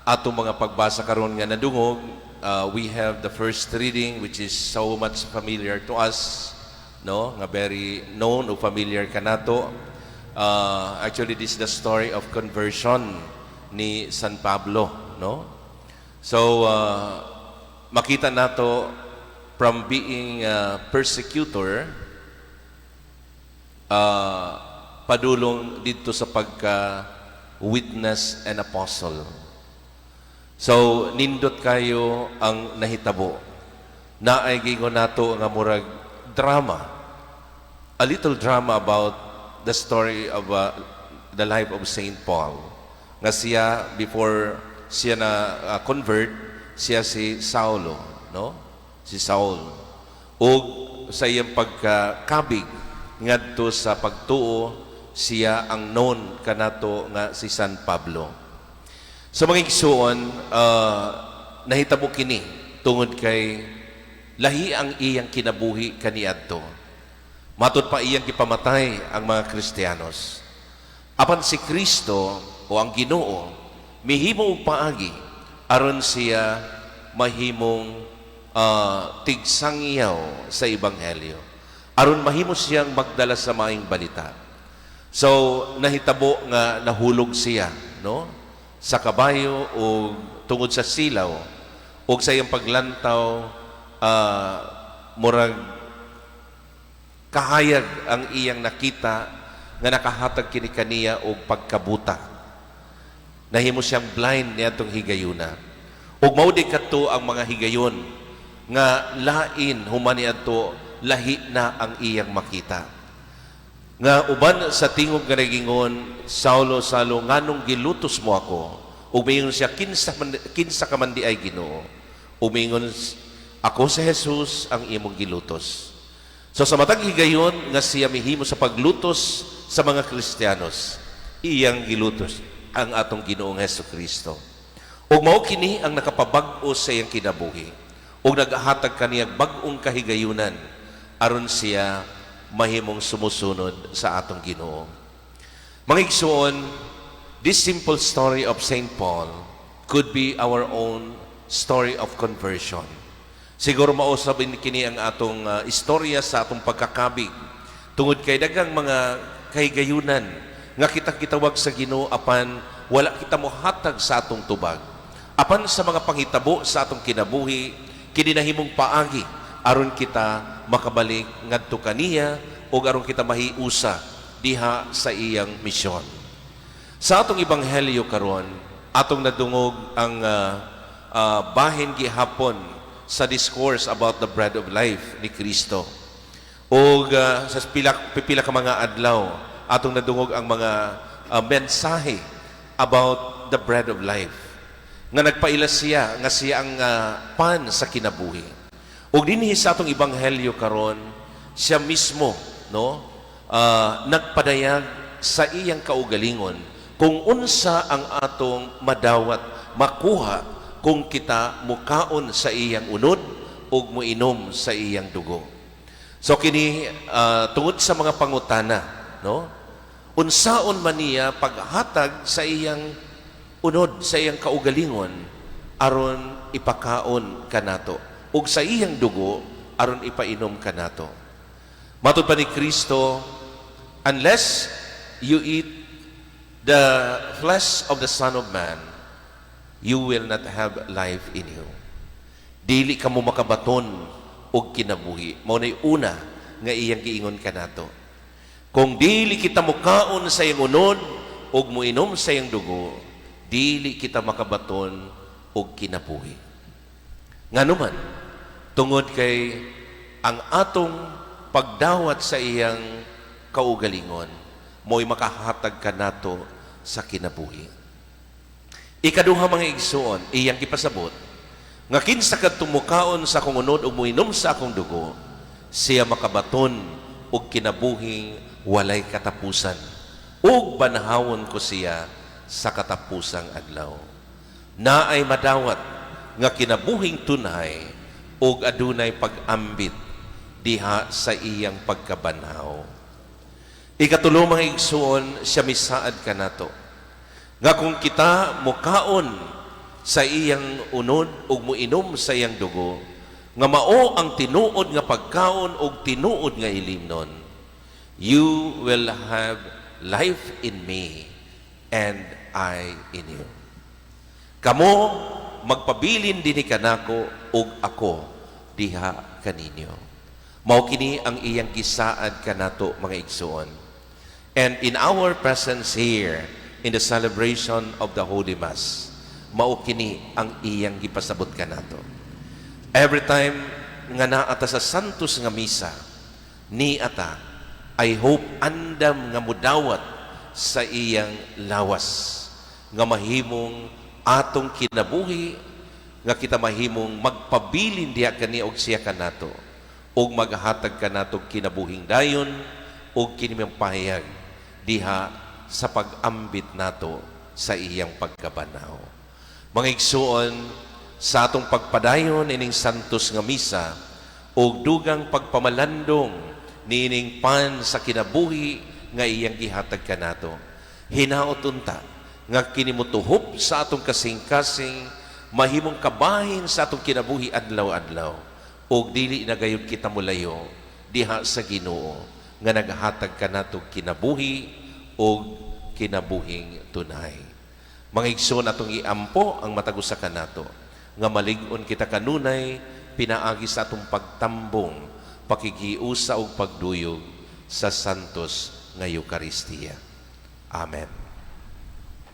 Atong mga pagbasa karon nga nadungog, we have the first reading, which is so much familiar to us, no? Nga very known o familiar kanato. Actually, this is the story of conversion ni San Pablo, no? So, makita nato from being a persecutor, padulong didto sa pagka witness and apostle. So, nindot kayo ang nahitabo. Naay giingon nato nga murag drama. A little drama about the story of the life of Saint Paul. Nga siya, before siya na convert, siya si Saulo, no? Si Saul. Ug sa iyang pagkakabig ngadto sa pagtuo, siya ang known kanato nga si San Pablo. Sa mga igsuon, nahitabo kini tungod kay lahi ang iyang kinabuhi kaniadto. Matud pa iyang gipamatay ang mga Kristiyanos. Apan si Kristo o ang Ginoo mihimo og paagi aron siya mahimong tigsangyaw sa ebanghelyo. Aron mahimo siyang magdala sa maayong balita. So nahitabo nga nahulog siya, no? Sa kabayo o tungod sa silaw ug sa iyang paglantaw, murag kahayag ang iyang nakita nga nakahatag kini kaniya og pagkabuta. Nahimo siyang blind niadtong higayuna. Ug mao di kadto ang mga higayon nga lain human niadto, lahi na ang iyang makita. Nga uban sa tingog nga nagingon, "Saulo, Saulo, nganong gilutos mo ako?" Ug miingon siya, "Kinsa ka man diay, Ginoo?" Ug miingon, "Ako si Jesus ang imong gilutos." So sa matag higayon nga siya mihimo sa paglutos sa mga Kristiyanos, iyang gilutos ang atong Ginoong Hesus Kristo. Ug mao kini ang nakapabag-o sa iyang kinabuhi. Ug naghatag kaniyang bag-ong kahigayunan aron siya mahimong sumusunod sa atong Ginoo. Mga igsuon, this simple story of St. Paul could be our own story of conversion. Siguro mausab kini ang atong istorya sa atong pagkakabig. Tungod kay daghang mga kahigayunan nga kita kitawag sa Ginoo, apan wala kita mohatag sa atong tubag. Apan sa mga panghitabo sa atong kinabuhi, kini nahimong paagi aron kita makabalik ngadto kaniya ug aron kita mahiusa diha sa iyang misyon. Sa atong ebanghelyo karon, atong nadungog ang bahin gihapon sa discourse about the bread of life ni Kristo. Ug sa pila, pipila ka mga adlaw, atong nadungog ang mga mensahe about the bread of life. Nga nagpaila siya nga siya ang pan sa kinabuhi. Ug dinhi sa atong ebanghelyo karon, siya mismo, no, nagpadayag sa iyang kaugalingon kung unsa ang atong madawat, makuha kung kita mukaon sa iyang unod ug muinom sa iyang dugo. So kini tungod sa mga pangutana, no? Unsaon man niya paghatag sa iyang unod, sa iyang kaugalingon aron ipakaon kanato ug sa iyang dugo aron ipainom kanato? Matud pa ni Kristo, "Unless you eat the flesh of the Son of Man, you will not have life in you." Dili ka mo makabaton og kinabuhi. Mao na'y una nga iyang giingon kanato. Kung dili kita mukaon sa iyang unod ug muinom sa iyang dugo, dili kita makabaton og kinabuhi. Ngano man, tungod kay ang atong pagdawat sa iyang kaugalingon, mo'y makahatag kanato sa kinabuhi. Ikaduha, mga igsuon, iyang gipasabot nga kinsa kadtong mukaon sa akong unod ug muinom sa akong dugo, siya makabaton og kinabuhing walay katapusan. Ug banhawon ko siya sa katapusang adlaw. Naay madawat nga kinabuhing tunhay ug adunay pag-ambit diha sa iyang pagkabanhaw. Ikatulo, mga igsuon, siya misaad kanato. Nga kung kita mukaon sa iyang unod ug muinom sa iyang dugo, nga mao ang tinuod nga pagkaon ug tinuod nga ilimnon, you will have life in me and I in you. Kamo magpabilin dinhi kanako ug ako diha kaninyo. Mao kini ang iyang gisaad kanato, mga igsuon. And in our presence here in the celebration of the Holy Mass, mao kini ang iyang gipasabot kanato. Every time nga naa ta sa Santos nga Misa, ni ata, I hope, andam nga mudawat sa iyang lawas nga mahimong atong kinabuhi, nga kita mahimong magpabilin diha kaniya ug siya kanato ug maghatag kanato kinabuhing dayon ug kini pahayag diha sa pag-ambit nato sa iyang pagkabanhaw. Mga igsuon, sa atong pagpadayon ining Santos nga Misa ug dugang pagpamalandong niining pan sa kinabuhi nga iyang gihatag kanato, hinaot unta nga kini motuhop sa atong kasing-kasing, mahimong kabahin sa atong kinabuhi adlaw-adlaw, ug dili na gayud kita mulayo diha sa Ginoo nga naghatag kanato kinabuhi ug kinabuhing tunay. Mga igsoon, atong iampo ang matag usa kanato nga malig-on kita kanunay pinaagi sa atong pagtambong, pakikiusa ug pagduyog sa Santos nga Eukaristiya. Amen.